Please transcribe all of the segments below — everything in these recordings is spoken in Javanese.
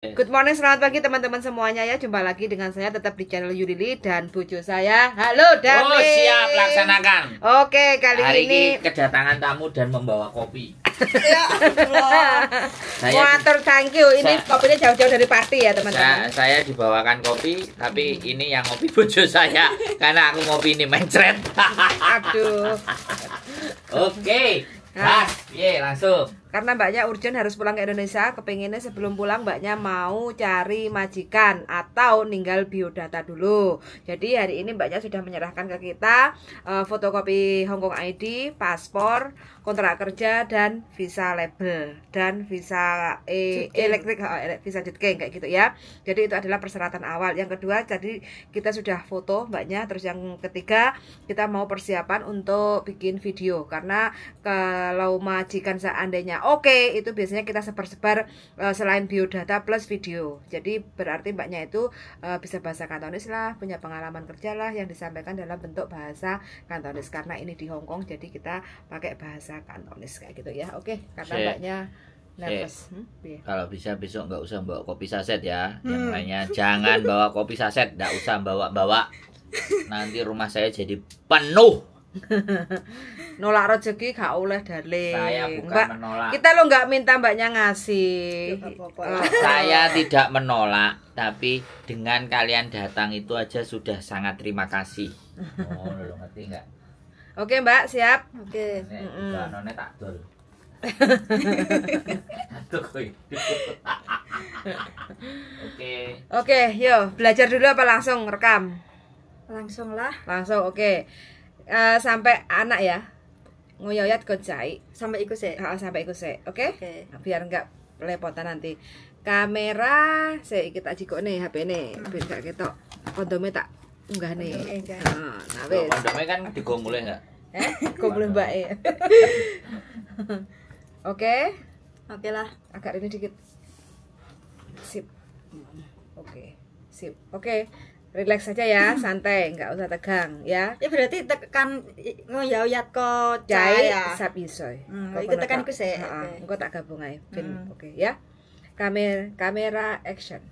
Good morning, selamat pagi teman-teman semuanya ya. Jumpa lagi dengan saya tetap di channel Yulili dan bojo saya. Halo, Darling. Oh, siap laksanakan. Oke, kali hari ini kedatangan tamu dan membawa kopi. Ya Allah. Water, thank you. Ini kopinya jauh-jauh dari Pati ya, teman-teman. Saya dibawakan kopi, tapi ini yang ngopi bojo saya karena aku ngopi ini mencret. Aduh. Oke. Nah, langsung. Karena mbaknya urgent harus pulang ke Indonesia, kepenginnya sebelum pulang mbaknya mau cari majikan atau ninggal biodata dulu. Jadi hari ini mbaknya sudah menyerahkan ke kita fotokopi Hong Kong ID, paspor, kontrak kerja, dan visa label dan visa elektrik, visa Jutking kayak gitu ya. Jadi itu adalah persyaratan awal. Yang kedua, jadi kita sudah foto mbaknya. Terus yang ketiga, kita mau persiapan untuk bikin video karena kalau majikan seandainya oke, itu biasanya kita sebar-sebar selain biodata plus video. Jadi berarti mbaknya itu bisa bahasa Kantonis lah, punya pengalaman kerja lah yang disampaikan dalam bentuk bahasa Kantonis. Karena ini di Hong Kong, jadi kita pakai bahasa Kantonis kayak gitu ya. Oke, karena mbaknya nervous. Kalau bisa besok nggak usah bawa kopi saset ya. Yang lainnya jangan bawa kopi saset, nggak usah bawa-bawa. Nanti rumah saya jadi penuh. Nolak rezeki gak oleh, darling. Saya bukan Mbak, menolak. Kita lo nggak minta mbaknya ngasih. Saya tidak menolak, tapi dengan kalian datang itu aja sudah sangat terima kasih. Oh, lo ngerti nggak? Oke, Mbak, siap. Oke. None tak dol. Oke. Oke, yo belajar dulu apa langsung rekam? Langsung lah. Langsung, oke. Sampai anak ya ngoyoyat kocai sampai iku sih. Sampai iku sih. Oke? Biar enggak lepotan nanti. Kamera sik iki tak jikok nih HP nih biar gak ketok. Kondomnya tak unggah nih. Nah, wis. Kondomnya kan digo mulih enggak? Go mulih mbake. Oke. Oke lah. Agak ini dikit. Sip. Oke. Sip. Oke. Relax saja ya, santai, nggak usah tegang ya. Ya berarti tekan ngoyoyat kocai ya. Sapisoy. Iku tekan iku sik. Heeh, engko tak gabung ae. Oke ya. Kamera action.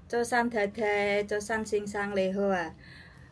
Cosan dadae, cosan singsang lehoa.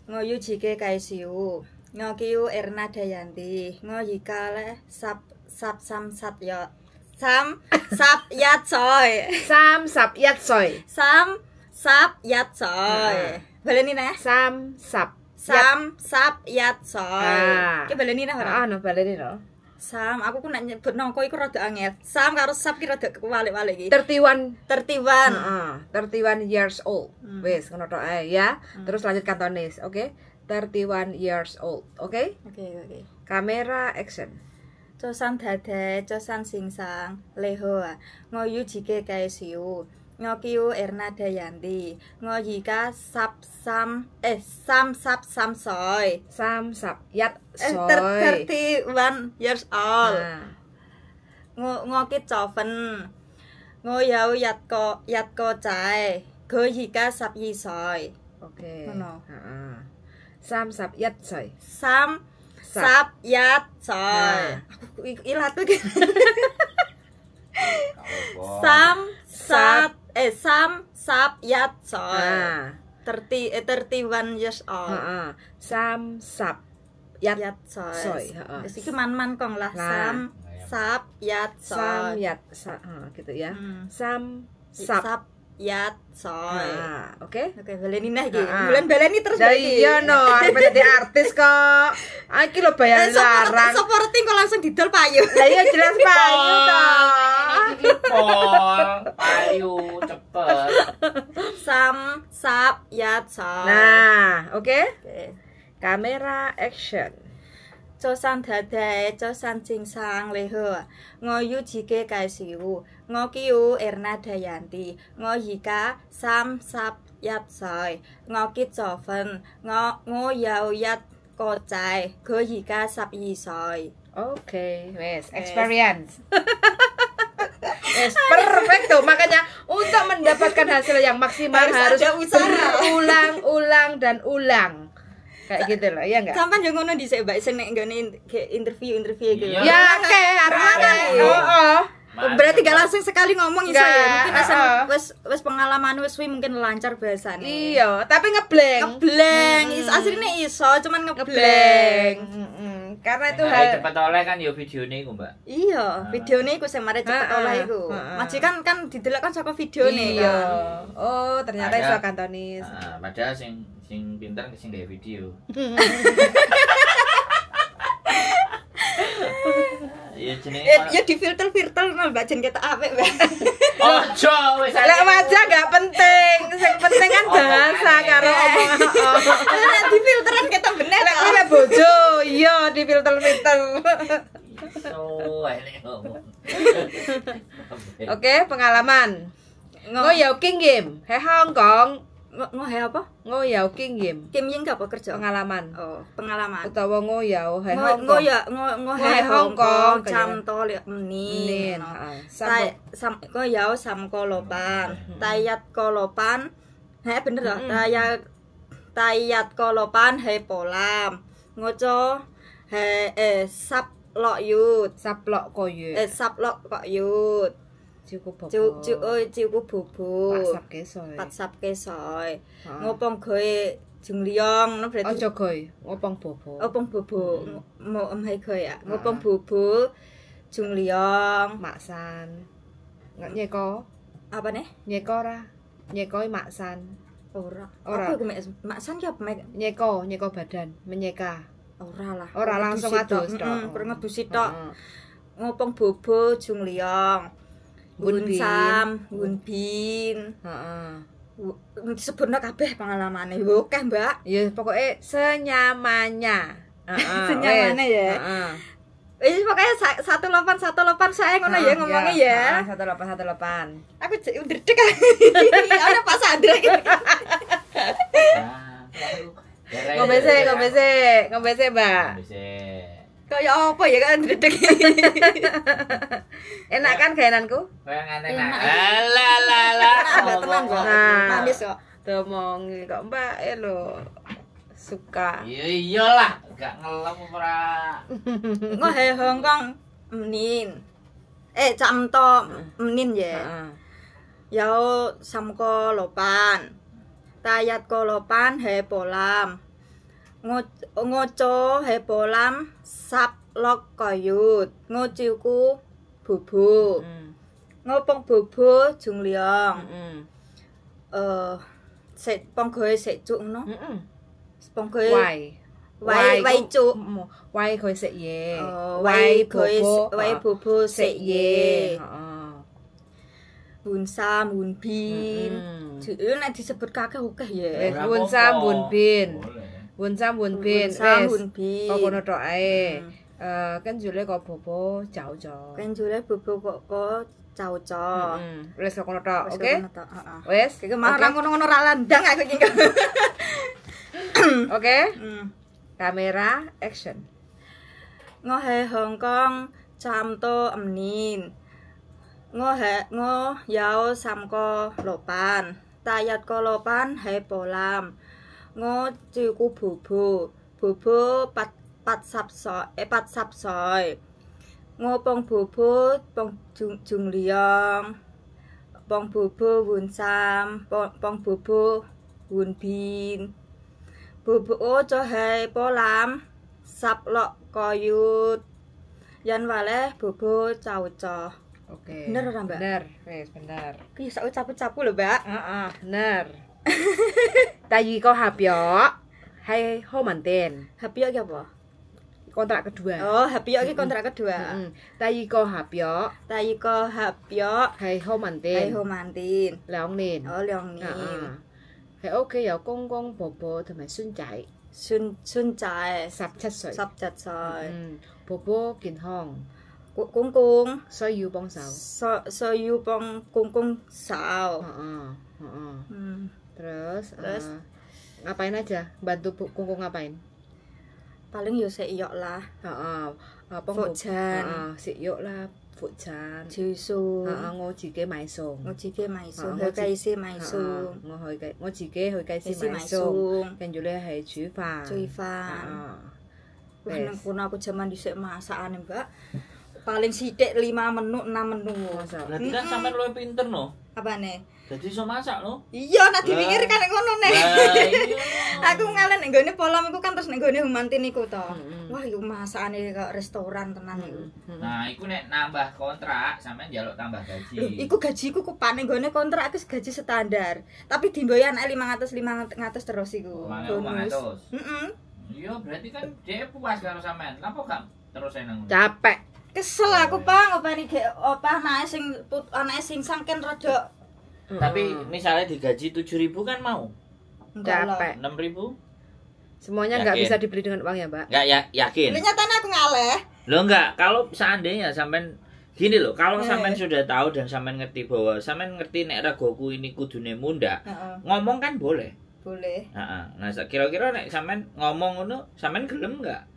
Ngoyu jike kaisiu. Ngokiu Erna Dayanti. Ngoyika le sap sap sam sat yo. Sam sap yat soy. Sam sap yat soy. Sam sap yat soy. Baleni nah. Sam sap. Sam sap yat soy. Ki baleni nah ora? No baleni no. Sam, aku ku nek nyebut nongko iku rada angel. Sam karo sap ki rada kewalik-walik iki. 31. 31. Heeh, 31 years old. Wis ngono tok ae ya. Terus lanjut Kantonis, oke? 31 years old, oke? Oke, oke. Kamera action. Cosan dadae, cosan singsang, lehoa. Ngoyu jike kae siu. Ngokiu Erna Dayanti. Ngoyika sap sam sam sap sam soy. Sam sap yat soy. 31 years old. Ngoki coven. Ngoyau yat ko cai. Goyika sap yi soy. Oke. Ngono. Heeh. Sam sap yat soy. Sam sap yat soy. Aku ilat iki. Sam sap sam sap yat soy. 31 years old. Sam sap yat soy. Wis iki man-man kong lah. Sam sap yat soy. Sam yat gitu ya. Sam sap yat soy. Oke. Oke, baleni nah iki. Bulan baleni terus berarti. Iya no, arep dadi artis kok. Iki lho bayar larang. Supporting kok langsung didol payu. Lah iya jelas payu to. Pol, payu cepet. Sam sap yat soy. Nah, oke. Kamera action. Cosan dadae, cosan cingsang leho. Ngoyu jike kaisiu. Ngokiu Erna Dayanti. Ngoyika sam sap yat soy. Ngoki coven. Ngoyau yat kocai. Goyika sap yi soy. Oke, wes experience. Yes, perfecto. Makanya untuk mendapatkan hasil yang maksimal harus berulang, ulang dan ulang. Kayak gitu loh, ya enggak? Sampean yo ngono dhisik, Mbak, sing nek nggone interview-interview gitu. Ya, oke, arek. Heeh. Berarti gak langsung sekali ngomong iso ya. Mungkin asal wis pengalaman wis suwi mungkin lancar bahasane. Iya, tapi ngeblank. Ngeblank. Asline iso, cuman ngeblank. Karena itu hal cepet oleh kan ya videone iku, Mbak. Iya, videone iku sing mare cepet oleh iku. Majikan kan didelok kan saka videone. Iya. Oh, ternyata iso Kantonis. Heeh, padahal sing pinter sing gawe video. Ya jenenge ya di filter-filter Mbak jen ketok apik, Mbak. Ojo wis. Lek wajah gak penting, sing penting kan bahasa karo omongan. Lek di filteran ketok bener. Lek kuwi bojo, iya di filter-filter. Iso ae ngomong. Oke, pengalaman. Ngo yau kinh nghiệm, he Hong Kong. Ngo he apa? Ngo yau kinh nghiệm. Kim ying apa kerja? Pengalaman. Oh, pengalaman. Utawa ngo yau he Hong Kong. Ngo ya ngo he Hong Kong cam to le menin. Sam ngo yau sam kolopan. Tayat kolopan. He bener toh? Tayat kolopan he polam. Ngoco he sap lok yut. Sap lok koyut. Sap lok kok yut. Ciku bobo. Ciku bobo. Patsap kesoy. Ngopong goe jungliong ngono berarti. Aja goe, ngopong bobo. Ngopong bobo. Mo emhe goe ya. Ngopong bobo jungliong, maksan. Nyeko. Apa nih? Nyeko ora. Nyeko maksan. Ora. Apa iku maksan ki apa? Nyeko, nyeko badan, menyeka. Ora lah. Ora langsung adus tok. Heeh, ngedusi tok. Ngopong bobo jungliong. Bun Sam, Bun Bin. Heeh. Disebutno kabeh pengalamane. Yo akeh, Mbak. Ya pokoke senyamannya. Heeh. Senyamane ya. Heeh. Wis pokoke 1818 saya ngono ya ngomongnya ya. Heeh, 1818. Aku ndredeg. Ana Pak Sandra iki. Ngombe sik, Mbak. Ngombe sik. Kayak apa ya kan ndredeg. Enak kan gaenanku? Kayak enak. Alah lah lah. Tenan kok. Manis kok. Domongi kok Mbak lho. Suka. Iya iyalah, gak ngelem ora. Ngohe Hongkong menin. Camto menin ya. Heeh. Yao samko lopan. Tayat kolopan he polam. Ngoco he polam sap lok koyut. Ngociku bobo. Ngopong bobo jungliong. Sik ponggoe sik cuk ngono. Ponggoe wai cuk. Wai goe sik ye. Wai goe wai bobo sik ye. Heeh. Bun Sam, Bun Bin. Nek disebut kakek akeh ya. Bun Sam, Bun Bin. Bun Sam, Bun Bin. Wis. Kok kono tok ae. Kan jule kok bobo cau-cau. Kan jule bobo kok kok cau-cau. Wis kok kono tok, oke? Wis. Iki marang ngono-ngono ra landang aku iki. Oke. Kamera action. Ngohe Hongkong camto emnin. Ngohe ngo yao samko lopan. Tayat kolopan he polam. Ngo ciku bobo. Bobo pat pat sap soy. Ngopong bobo pong jung liong. Pong bobo wun sam, pong bobo wun bin. Bobo cohai polam sap lok koyut. Yan waleh bobo cauco. Oke. Bener ora, Mbak? Bener, wis bener. Ki sak capu-capu lho, Mbak. Heeh, bener. Tayi ko hapyo. Hai ho manten. Hapyo ki apa? Kontrak kedua. Oh, hapyo ki kontrak kedua. Tayi ko hapyo. Tayi ko hapyo. Hai ho manten. Hai ho manten. Liang nin. Oh, liang nin. 喺屋企有公公婆婆同埋孫仔。孫仔17歲。 17歲。婆婆健康。公公需要幫手。需要幫公公手。 Terus ngapain aja? Bantu kungkung ngapain? Paling yo sik yok lah. Heeh. Apa Fujan. Sik yok lah. Fujan. 煮餸。我自己買餸。我自己買餸，去街市買餸。我自己去街市買餸。跟住咧係煮飯。煮飯。Wah, nang kono aku jaman dhisik masakane, Mbak. Paling sithik 5 menu, 6 menu. Masa? Berarti kan sampean luwih pinter no. Apane? Jadi iso masak no. Iya, nek dipikir kan ngono nek. Lah iya. Aku ngalen nek nggone polom iku kan terus nek nggone Humantin iku to. Wah, iku masakane kok restoran tenan iku. Nah, iku nek nambah kontrak sampean njaluk tambah gaji. Lho, iku gajiku kupan nek nggone kontrak iku gaji standar. Tapi dimboyo anake 500 500 terus iku. Bonus. 500. Heeh. Iya, berarti kan dia puas karo sampean. Lah kok gak terus nang ngono? Capek. Kesel aku, Pak, ngopeni gek opah anake sing anake sing sangken rada. Tapi misalnya digaji 7.000 kan mau? Capek. 6.000? Semuanya nggak bisa dibeli dengan uang ya, Mbak? Nggak ya, yakin. Lha nyatane aku ngaleh. Loh enggak, kalau seandainya sampean gini loh, kalau sampean sudah tahu dan sampean ngerti bahwa sampean ngerti nek regoku ini kudune munda, ngomong kan boleh. Boleh. Heeh. Nah, kira-kira nek sampean ngomong ngono, sampean gelem enggak?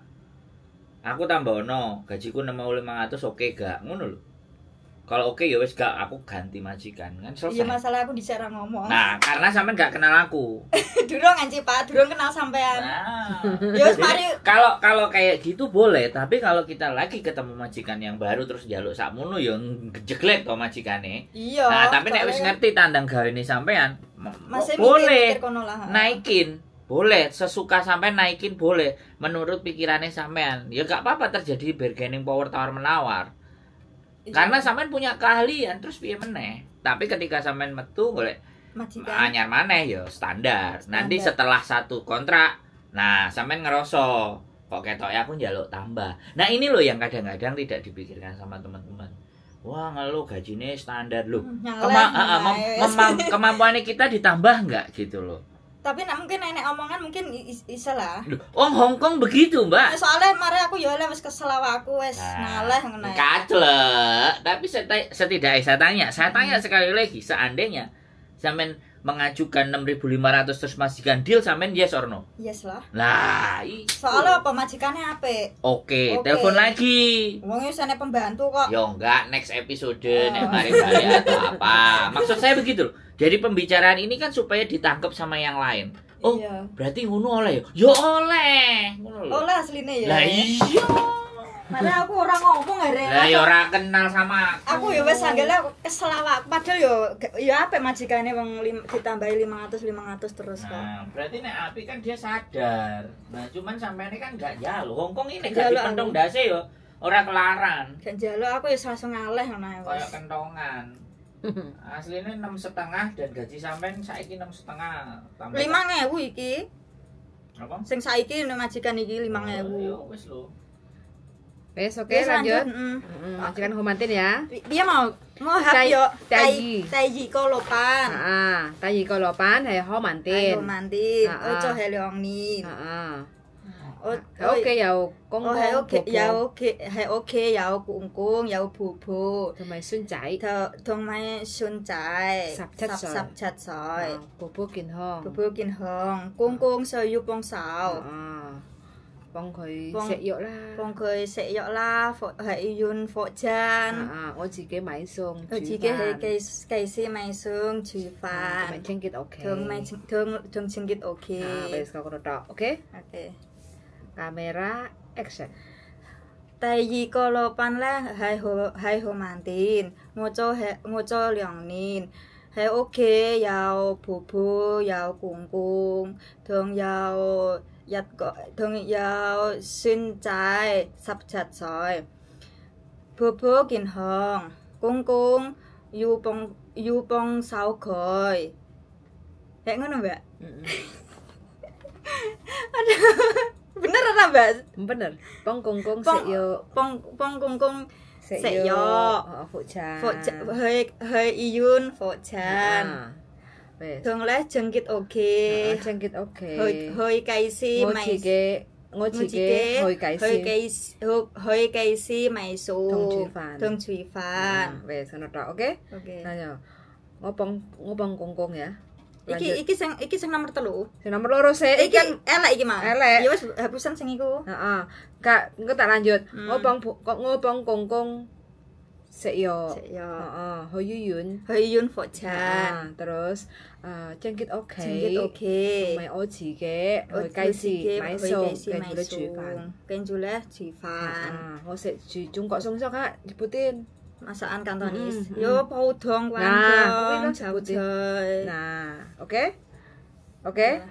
Aku tambah ono, gajiku 6.500 oke gak? Ngono lho. Kalau oke ya wis gak, aku ganti majikan kan selesai. Iya, masalah aku dhisik ra ngomong. Nah, karena sampean gak kenal aku. Durung anci Pak, durung kenal sampean. Nah. Ya wis mari. Kalau kayak gitu boleh, tapi kalau kita lagi ketemu majikan yang baru terus njaluk sakmono ya jeglek to majikane. Iya. Nah, tapi nek wis ngerti tandang gawene sampean, masih boleh mikir kono lah. Naikin. Boleh, sesuka sampean naikin boleh menurut pikirannya sampean. Ya gak apa-apa terjadi bargaining power tawar menawar. Karena sampean punya keahlian terus piye meneh. Tapi ketika sampean metu golek majikan anyar maneh ya standar. Nanti setelah satu kontrak, nah sampean ngerasa kok ketoke aku njaluk tambah. Nah, ini loh yang kadang-kadang tidak dipikirkan sama teman-teman. Wah, ngeluh gajine standar loh. Kemampuannya kita ditambah enggak gitu loh. Tapi nek mungkin enek omongan mungkin isa lah. Loh, wong Hong Kong begitu, Mbak. Nah, soalnya mari aku ya oleh wis kesel aku wis ngaleh ngono. Kaclek, tapi setidaknya saya tanya sekali lagi, seandainya sampean mengajukan 6.500 terus majikan deal sampean yes or no? Yes lah. Lah, itu. Soalnya apa majikannya apik. Oke, telepon lagi. Wong wis ana pembantu kok. Ya enggak, next episode nek mari balik atau apa. Maksud saya begitu loh. Jadi pembicaraan ini kan supaya ditangkap sama yang lain. Oh, iya. Berarti ngono oleh ya? Ya oleh. Ngono lho. Oleh asline ya. Lah iya. Malah aku ora ngomong arek. Lah ya ora kenal sama aku. Aku ya wis anggele aku kesel awak. Padahal ya ya apik majikane wong ditambahi 500 500 terus kok. Nah, berarti nek apik kan dia sadar. Nah, cuman sampeane kan gak njaluk. Hongkong ini gak dipentung ndase ya ora kelaran. Gak njaluk aku ya langsung ngaleh ngono ae wis. Kayak kentongan. Aslinya 6,5 dan gaji sampean saiki 6,5. 5.000 iki. Apa? Sing saiki nek majikan iki 5.000. Ya wis lho. Wes oke lanjut. Majikan Humantin ya. Dia mau hap yo. Tai kolopan. Heeh, tai kolopan hai Humantin. Humantin. Ojo he Leongnin. Heeh. Oke ya, kong oke ya oke, hai oke ya kungkung ya bobo. 同埋孫仔。同埋孫仔。 17歲。 17歲。寶寶健康。寶寶健康，公公需要幫手。啊，幫佢食藥啦。幫佢食藥啦，喺醫院復診。啊，我自己買餸煮飯。我自己去計時買餸煮飯。同埋清潔屋企。同埋同清潔屋企。啊，俾個嗰度得，OK？ OK。 Kamera action。第二個老闆咧係好慢啲，我做2年，喺屋企有婆婆有公公，同有一個同有孫仔17歲，婆婆健康，公公要幫手佢，係啱唔啱？Bener ora, Mbak? Bener. Pong kongkong sek yo. Pong kongkong sek yo. Fochan. Hei iyun fochan. Wes. Dong leh jengkit oke. Jengkit oke. Hoi kaisi mai. Ngojike hoi kaisi. Hoi kaisi mai su. Dong cui fan. Wes ngono tok, oke? Oke. Nah yo. Ngopong kongkong ya. Iki sing nomor 3. Sing nomor 2 sik. Iki kan elek iki mah. Elek. Ya wis hapusan sing iku. Heeh. Kak, engko tak lanjut. Ngopong kongkong Sik yo. Sik yo. Heeh, Ho Yuyun. Hoi Yun Fojan. Nah, terus cengkit oke. Jengkit oke. 买我自己去街市買餸，跟住咧煮飯。跟住咧煮飯。啊，我食住中國餸，kak nyebutin. Masakan Kantonis. Mm. Yo podong, Nah, wandong, kuwi lho sebutin. japjay. Nah, oke? Oke?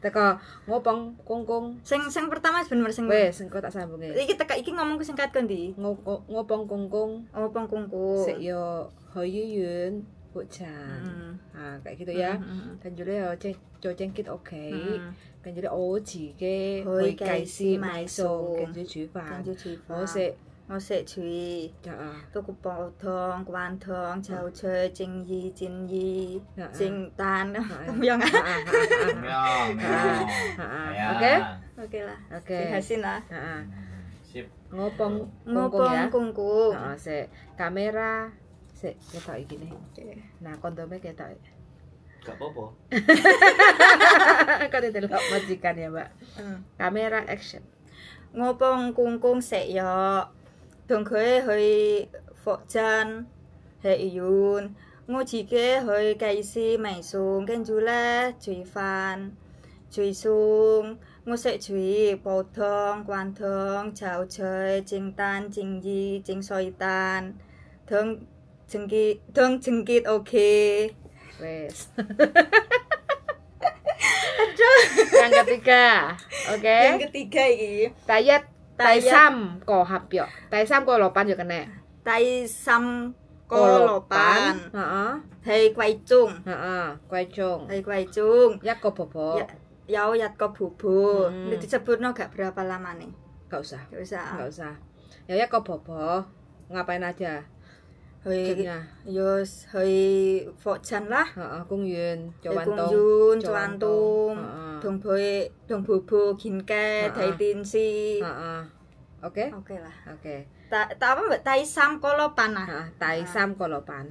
Teko ngopong kungkung. Sing sing pertama bener sing Wes, engko tak sambunge. Iki teka iki ngomongku singkat kondi. Ngopong kungkung. Ngopong kungkung. Sik yo Ho Yuyun Fojan. Nah, kayak gitu ya. 跟住咧又再cengkit oke. 跟住咧我自己去街市買餸，跟住煮飯。跟住煮飯。我食我食煮。tuku podong, kuandong, japjay, 正義、戰意、正丹咁樣啊。 Oke? Oke lah. Oke. Dihasin lah. Sip. Ngopong kungkung ya. Ngopong kungkung. Heeh, sik. Kamera sik ketok iki nih. Nah, kondomnya ketok. Gak apa-apa. Kok didelok majikan ya, Mbak. Kamera action. Ngopong kungkung sik yo. 同佢去佛山去醫院，我自己去街市買餸，跟住咧煮飯煮餸，我識煮煲湯、灌湯、炒菜、蒸蛋、蒸魚、蒸水蛋，湯清潔湯清潔 OK。 Wes. Yang ketiga, oke. Yang ketiga iki. Tayat 第三個合約，第三個落班就kena。第三個老闆係貴中，貴中，係貴中，一個婆婆，有一個婆婆，你disebutno gak berapa lama nih? Gak usah, gak usah, gak usah. 有一個婆婆ngapain aja? 去，yo去佛山啦，公園，去公園，做運動，同佢同婆婆傾偈睇電視。 Oke? Oke lah. Oke. Ta apa Mbak? 第三個老闆啊? 第三個老闆.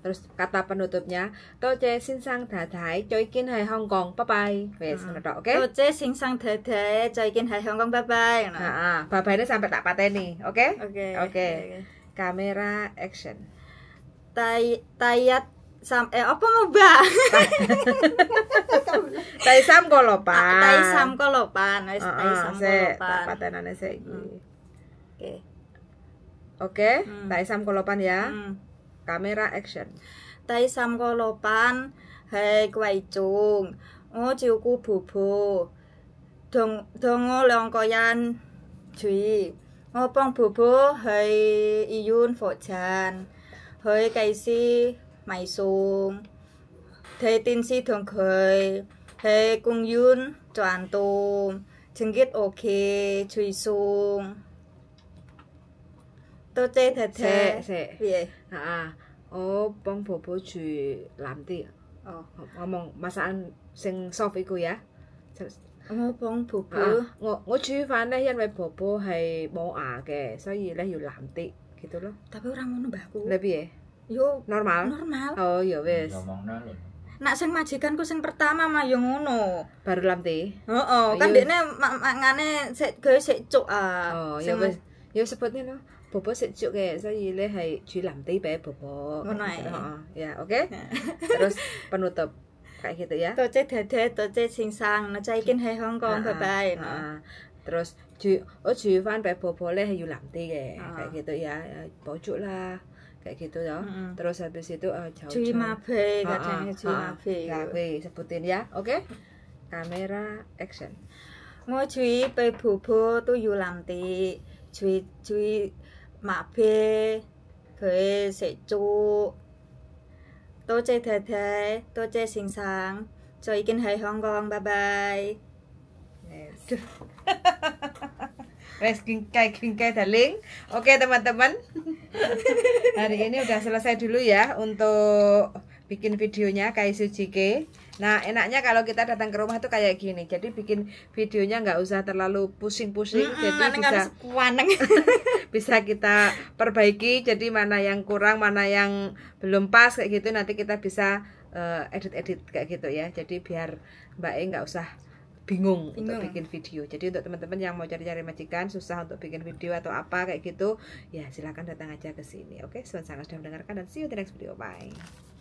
Terus kata penutupnya, 多謝先生太太，再見喺香港，拜拜。Wes, ngono tok, oke? 多謝先生太太，再見喺香港，拜拜。 Heeh, bye bye-ne sampai tak pateni, oke? Oke. Oke. Kamera action. Tayat sam apa mau Mbak? 第三個老闆. 第三個老闆, wis 第三個老闆. Tak patenane sik iki. Oke. Oke, 第三個老闆ya. Kamera action. 第三個老闆係貴中，我照顧婆婆，同同我兩個人住，我幫婆婆去醫院復診，去街市買餸，睇電視同佢去公園做運動，成績 OK，煮餸。多謝太太。 Sik. Piye? Heeh. Oh,幫婆婆煮藍啲。 Oh. Ngomong masakan sing soft iku ya. 我幫婆婆。我煮飯咧，因為婆婆係冇牙嘅，所以咧要藍啲gitu loh. Tapi ora ngono mbahku. Lah piye? Yo normal. Normal. Oh, ya wis. Ngomongno lho. Nak sing majikanku sing pertama mah yo ngono. Baru lamti. Heeh, kan dekne mangane sik gawe sik cuk ah. Oh, ya wis. Ya sebutnya no. 婆婆食粥嘅，所以咧係煮藍啲俾婆婆。 Ngono ae. Heeh, ya, oke. Terus penutup kayak gitu ya. 多謝太太，多謝先生，我再見喺香港，拜拜。 Terus 煮我煮翻俾婆婆咧係要藍啲嘅，kayak gitu ya, 補粥啦。Kayak gitu ya. Terus habis itu 煮馬屁，kadang煮馬屁。 Ya, gue sebutin ya. Oke. Kamera action. 我煮俾婆婆都要藍啲，煮煮馬屁，佢食粥。多謝太太，多謝先生，再見喺香港，拜拜。 Wes gingkai darling. Oke teman-teman, hari ini udah selesai dulu ya untuk bikin videonya Kaisu Jike. Nah enaknya kalau kita datang ke rumah tuh kayak gini. Jadi bikin videonya nggak usah terlalu pusing-pusing. Jadi bisa bisa kita perbaiki. Jadi mana yang kurang, mana yang belum pas kayak gitu nanti kita bisa edit-edit kayak gitu ya. Jadi biar Mbak E nggak usah bingung untuk Bingung. Bikin video. Jadi untuk teman-teman yang mau cari-cari majikan susah untuk bikin video atau apa kayak gitu, ya silakan datang aja ke sini. Oke, suwun sanget sudah mendengarkan dan see you di next video. Bye.